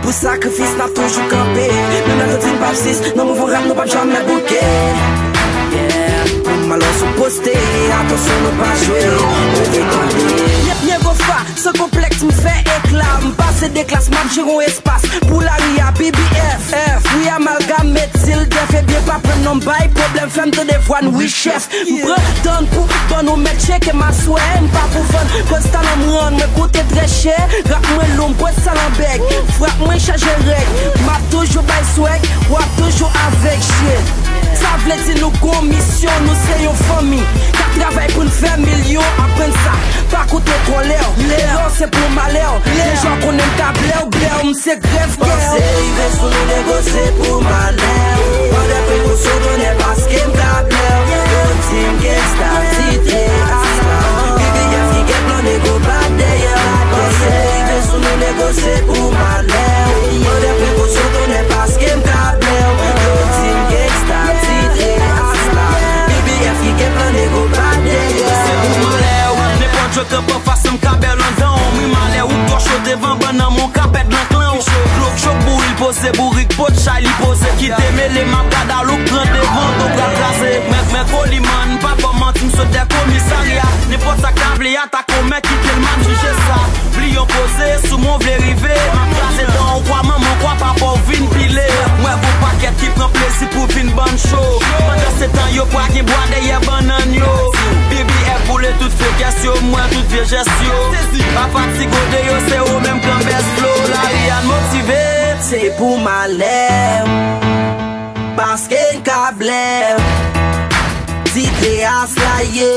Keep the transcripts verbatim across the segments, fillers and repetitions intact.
Pou sakrifis n ap toujou kanpe. Menm lè yo di n p ap sis, nan mouvman rap nou p ap janm bouke. Yeah. Pou malè sou poste, atansyon nou pa jwe. Leve kanpe. Nego fa, san konplèks m fè ekla. M pase de klas, m ap jere yon espas. Pou lari a B B F, F, wi amalgam, met zil dèf, ebyen pa pran non bay pwoblèm, fè m tande vwa n wi chèf. M pran tan pou ban nou mèt cheke m aswè, m pa pou vann. Pwès talan m rann, mwen koute trè chè. Rap mwen lou, m pwès talan bèg. Frap mwen chaje règ. M ap toujou bay swag, w ap toujou avèg shit. Sa vle di nou gon misyon, nou se yon fanmi. K ap travay pou n fè milyon, aprann sa. Pa koute twò lè w. Lè w se pou malè w. Deja w konnen m ka blè w, blè w, m se grèv kè w. Panse rive sou nou, nego se pou malè w. Pran de prekosyon, tonnè, paske m ka blè w. Yo di m gangsta, titre asla. B B F ki gen plan, nego bat dèyè w. Panse rive sou nou, nego se pou malè w. Pran de prekosyon, tonnè, paske m ka blè w. Yo di m gangsta, titre asla. B B F ki gen plan, nego bat dèyè w. Se pou malè w. Nenpòt jwèt k ap anfas, m ka bèl anndan w. Wi malè w, twò cho devan bann nan, mon ka pèd nan klan w. Glok chok bouri, l poze bourik, pot chay, li poze kite mele, m ap gad alouk pran devan, do pral kraze. Mwen, mwen koliman, m pa ba w manti, m sot dè komisarya. Nenpòt sa k ta vle atake w, mè kite l, m ap jije sa. Bliye w poze, sou mwen w vle rive, m ap kraze dan w, kwa manman w, kwa papa w vin pile. Mwen gon pakèt ki pran plezi pou vin bann cho. Pandan se tan yo pwa gen bwa dèyè bannann yo. B B F boule tout fekès yo, m wè tout vye jès yo. Pa fatige w deyò, se ou menm k anbès flo. Lari a n motive. Se pou malè m, paske n ka blè m. Titre asla ye.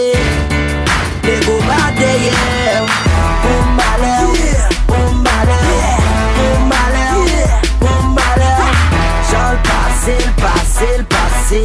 Nego bat dèyè m. Pou malè w, pou malè w, pou malè w, pou malè w. Jan l pase, l pase, l pase.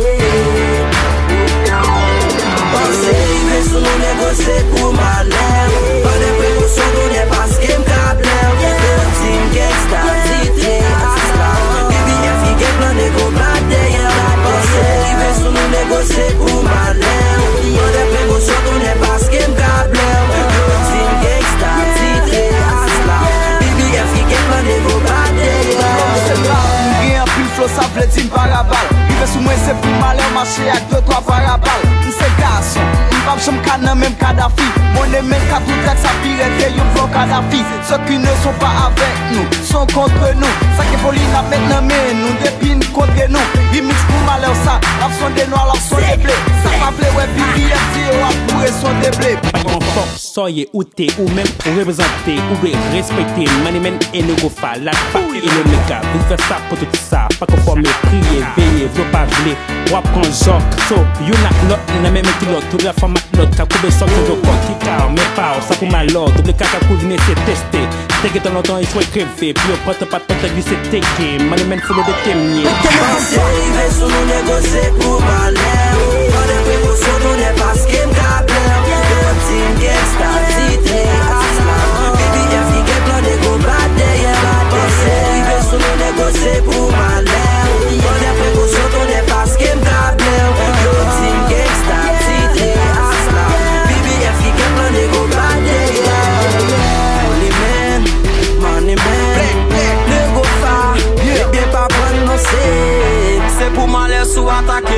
Panse rive sou nou, nego se pou malè w. Pran de prekosyon, tonnè, paske m ka blè w. Yo di m gangsta, titre asla. B B F ki gen plan, nego bat dèyè w. Panse rive sou nou, nego se pou malè w. Pran de prekosyon, tonnè, paske m ka blè w. Yo di m gangsta, titre asla. B B F ki gen plan, nego bat dèyè w. M gen anpil flo, sa vle di m parabal. Rive sou mwen, se pou malè w, mache ak de twa parabal. M se gason, m p ap janm ka nan menm Kadafi. Monnen men ka tou trèt, sa pi rèd ke yon flò Kadafi. Ceux qui ne sont pas avec nous sont contre nous. Sa ki foli n ap met nan men nou depi n kontre nou. Remix pou malè w sa, n ap sonde nwa, l ap sonde ble. Sa pa vle wè B B F di yo ap boure sonde ble. Pa gen fòk sa w ye ou te ou menm ou reprezante, ou dwe respekte Money Man e Nego Fa, la pa e le mega. Vin fè sa pou tout sa, pa konfòme, kriye, veye, vle w pa vle, w ap pran jòk. So, youn ak lòt, nan menm kilòt, tout la fanm ak lòt, ka koube sòk, yo kòk ki ka, men pa w, sa pou malè w, double kaka kou vini se teste. Te gentan lontan echwe kreve, pou yo pran tan pa t pran tan glise teke, Money Man fou de temye. Panse rive sou nou, nego se pou malè w. Pran de prekosyon, tonnè, paske m ka blè w. Yo di m gangsta, titre asla. B B F ki gen plan, nego bat dèyè w. Panse rive sou nou, nego se pou malè w. Pran de prekosyon, tonnè, paske m ka blè w. Yo di m gangsta, titre asla. B B F ki gen plan, nego bat dèyè w. Money Man, Money Man, Nego Fa, ebyen pa pran non se. Se pou malè si w atake